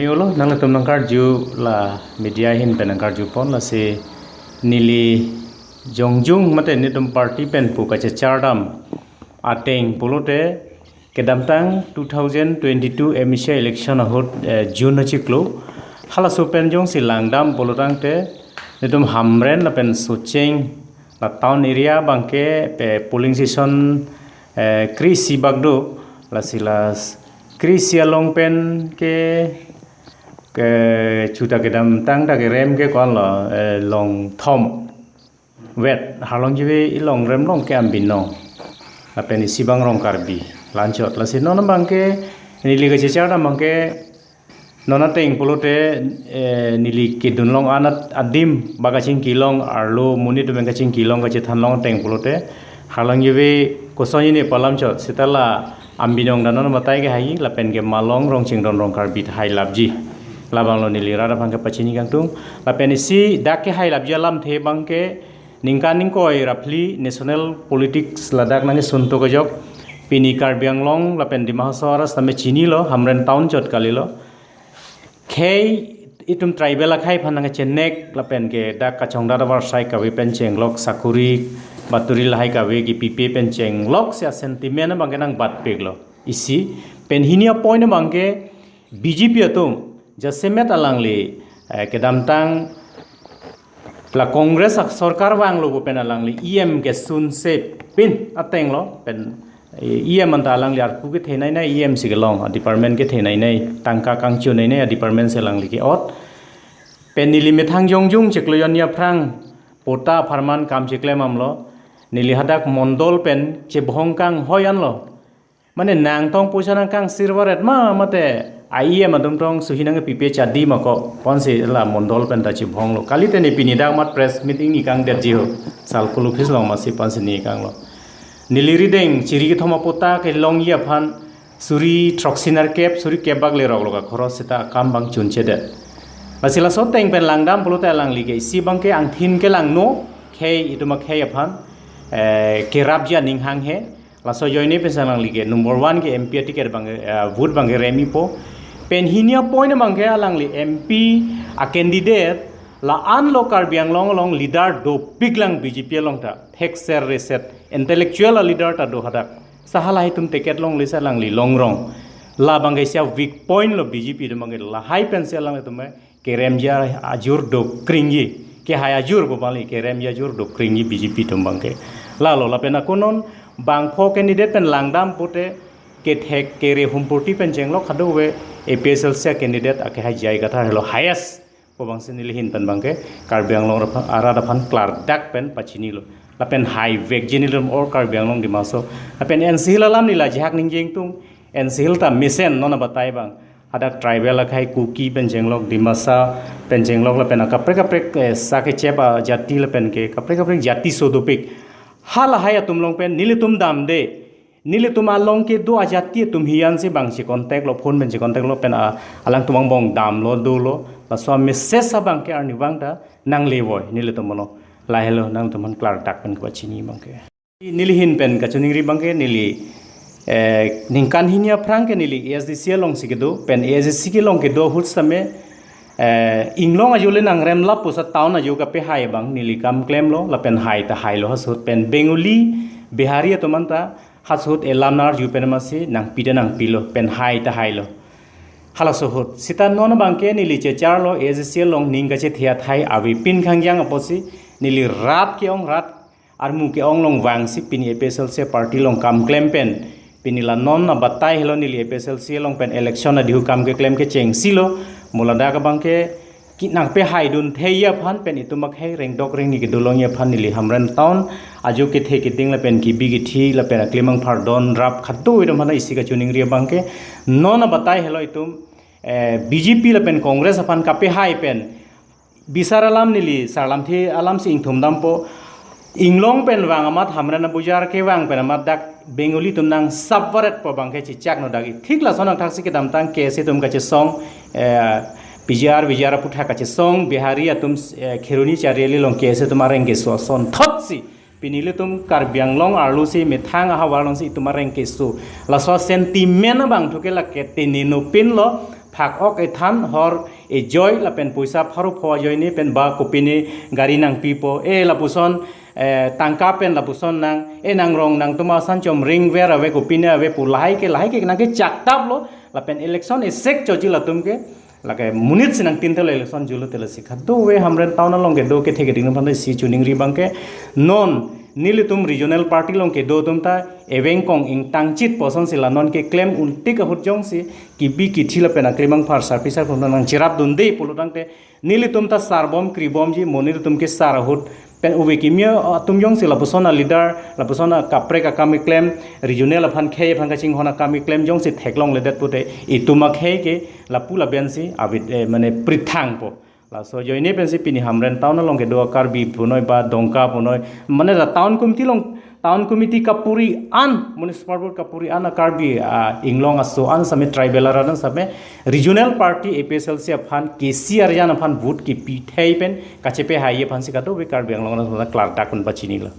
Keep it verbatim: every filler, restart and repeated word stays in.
Yolo, nanglitum nangkarju la media ahin pen nangkarju pon, lasi neli jongjung mate nelitum party pen pu kachechar dam ateng pulote kedamtang two thousand twenty-two M A C election ahut, eh, June achiklo, halaso pen jongsi langdam pulotangte nelitum Hamren lapen Socheng la town area abangke pe polling station, eh, kre-isi bak do, lasi la kre-isi along pen ke, ke chuta kedamtang ta kerem ke ko-an lo, eh, long thom vet, Harlongjove along rem along ke Ambinong lapen isi abang Rongkarbi, la-anchot. Lasi non abangke neli kachechar dam abangke non ateng pulote, eh, neli kedun along anat adim bak kachingki along, arlo monit atum kachingki along kachethan along ateng pulote Harlongjove kosonji ne pu alam chot, seta la Ambinong ta non batai ke hai lapen ke malong Rongchengdon Rongkarbi ta hai lapji. Labang lo neli rat aphan kepachini kangtung. Lapen isi dak ke hai lapji alamthe abangke ningkan ingkoi ra phli national politics ladak nangkesun tok ajok, pini Karbi Anglong lapen Dima Hasao arat sitame chinilo, Hamren town chot kalilo. Khei itum tribal akhei aphan nangchenek lapen ke dak kachongdat avarsai kave pen chenglok, sakuri baturi lahai kave kipipe pen chenglok si a-sentiment abangke nangbatpiklo. Isi pen hini apoint abangke B J P atum jasemet alangli, eh, kedamtang la Congress asorkar vanglo pu pen alangli E M kesun se pin ateng lo pen, eh, E M anta alangli arpu kethenei nei, E M si kelong a-department kethenei nei, tangka kangchunei nei a-department si alangli ke-ot. Pen neli methang jongjung chiklo hini aphrang patta apharman kam chiklem damlo, neli hadak mondol pen chebhong kanghoi anlo. Mane nangtong poisa nangkangsir varet ma mate a-E M atum tong suhi nangpipe chadi ma ko, ponsi la mondol pen ta chebhonglo. Kalite ne pini dak mat press meet ingni kangdetji ho. Circle office along masi ponsi ne kanglo. Neli rideng chiri kethom apatta kelongji aphan suri throksi nerkep, suri kep bak lerok lo ka khoros seta kam abang chunchedet. Lasi laso ateng pen langdam pulote alangli ke isi abangke angthin kelangno, khei itum akhei aphan, eh, kerapji aning hanghe. Laso ajoine pensi alangli ke number one ke M P aticket abang, eh, vote abangke remipo. Pen hini apoint abangke alangli M P a-candidate la-an lo Karbi Anglong along leader dopiklang B J P along ta. Thekser reset intellectual a-leader ta do hadak. Seta halahei atum ticket longle si alangli longrong. Labangke isi a-weak point lo B J P atum abangke, lahai pensi alanglitum keremji ajur dokringji, kehai ajur pu abangli keremji ajur dokringji B J P atum abangke. Lalo lapen ako non bangpho candidate pen langdam pute kethek kere humpurti pen chenglok, kadokave A P H L C candidate akehai J I Kathar helo highest pu abangsi neli ahin pen abangke Karbi Anglong arat aphan klardak pen pachinilo. Lapen haivekji nelitum all Karbi Anglong Dima Hasao. Lapen N C Hills alam neli ajahak ningje ingtung, N C Hills ta mesen non abatai abang. Hadak tribal akhei Kuki pen chenglok, Dimasa pen chenglok lapen akaprek kaprek, eh, sa kechep ajati lapen ke kaprek kaprek jati so dopik. Halahai atum along pen nelitum damde. Nelitum along kedo ajati atum hiyan si abang si contact lo, phone pen si contact lo pen a, alangtum angbong damlo dolo. Laso a-message abangke arnivang ta nanglevoi nelitum along. Lahelo nangtum aphan klardak pen kepachini abangke. Neli ahin pen kachiningri abangke neli, eh, ningkan hini aphrang ke neli A S D C alongsi kedo, pen A S D C kelong kedo ahut sitame, eh, inglong ajo le nangrem lapuson town ajo kapehai abang neli kam klemlo, lapen hai ta hailo halaso ahut pen Bengali, Bihari atum anta halaso ahut elam nangarju pen masi nangpi ta nangpilo, pen hai ta hailo. Halaso ahut. Seta non abangke neli checharlo A S D C along ning kachethe athai avepin khangjang apotsi neli rat ke-ong rat armu ke-ong along vangsi pini A P H L C party along kam klem pen, pini la non abatai helo neli A P H L C along pen election adihu kam keklem kechengsilo, mo ladak abangke ki nangpehaidun thei aphan pen itum akhei rengdok rengni kedolongji aphan neli Hamren town ajo kethe keding lapen kebi kethi lapen aklimang phardon rap khatu itum aphan isi kachiningri abangke non abatai helo itum, eh, B J P lapen Congress aphan kapehai pen bisar alam neli sarlamthe alam si ingthum dampo. Inglong pen vang amat Hamren abojar kevang pen amat dak Bengali atum nangsap varetpo abangke chechakno dak. Thik lason angthaksi kedamtang K S A atum kachesong, eh, P G R, V G R aputhak kachesong, Bihari atum, eh, Kheroni Chariali along K S A atum areng keso asonthotsi pini ilitum Karbi Anglong arlo si methang ahavar alongsi itum areng keso. Laso sentiment abang thuke lake tini nupinlo, phak-ok ethan hor ejoi lapen poisa pharo pho ajoine pen ba kopine gari nangpipo, e lapuson, eh, tangka pen lapuson nang, e nangrong nangtum asan chom ringver ave, kopine ave pu lahai ke lahai ke nangkechaktaplo, lapen election esek choji latum ke, lake monit si nangtinthelo election julo telo si kado-ve Hamren town along kedo kethe keding aphan si choningri abang ke, non nelitum regional party along kedo atum ta evengkong ingtangchit pu asonsi la non keklem untik ahut jongsi kibi kithi lapen aklemang phar sarpi sarpo nangcherapdunde pulo tangte, nelitum ta sarbom kribomji, mo nelitum ke sar ahut pen ove kimi atum jongsi lapuson aleader, lapuson akaprek akam keklem, regional aphan khei aphan kachinghon akam keklem jongsi theklongledet pute, itum akhei ke lapu labensi avid, eh, mane prithangpo. Laso ajoine pensi pini Hamren town along kedo a-Karbi punoi ba Dongka punoi, mane la town committee along, town committee kapuri an, municipal board kapuri an a-Karbi, ah, inglong aso an same, tribal arat an same, regional party A P H L C aphan, K C R jan aphan vote kipithei pen kachepehai aphansi kado-ve Karbi Anglong arat klardak un pachinilo.